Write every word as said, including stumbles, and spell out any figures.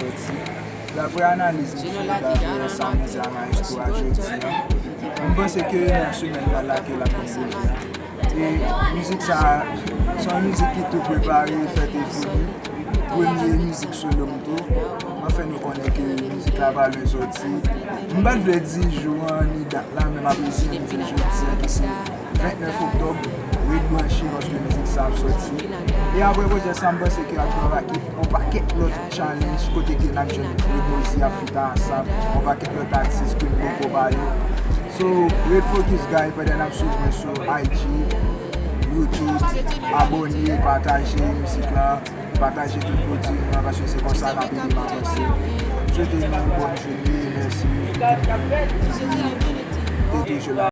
sòti. Daprè analiz m fè, daprè sa m di a nan istwa jodi a, m panse ke nan semèn nan la ke l ap vin boule a. E mizik sa a, se yon mizik ki tou prepare, fèt e fini. Premye mizik solo m tou. Mwen fè nou konnen ke mizik la pa lwen sòti. M pa t vle di jou an ni dat la, men m ap eseye m di l jodi a ki se vennèf oktòb. Ret branche paske mizik sa ap sòti. E apre pwojè sa, m panse ke ap gen yon pakèt, yon pakèt lòt challenge kote ke n ap jwenn Red Mozi ap feat ansanm, yon pakèt lòt atis ke m poko pale. So, ret focus, guys, pandan n ap swiv mwen sou I G, YouTube, abòne, pataje mizik la, pataje tout pwodui nou an, paske se konsa n ap ede m avanse. M swete nou yon bòn jounen, mèsi. E toujou la.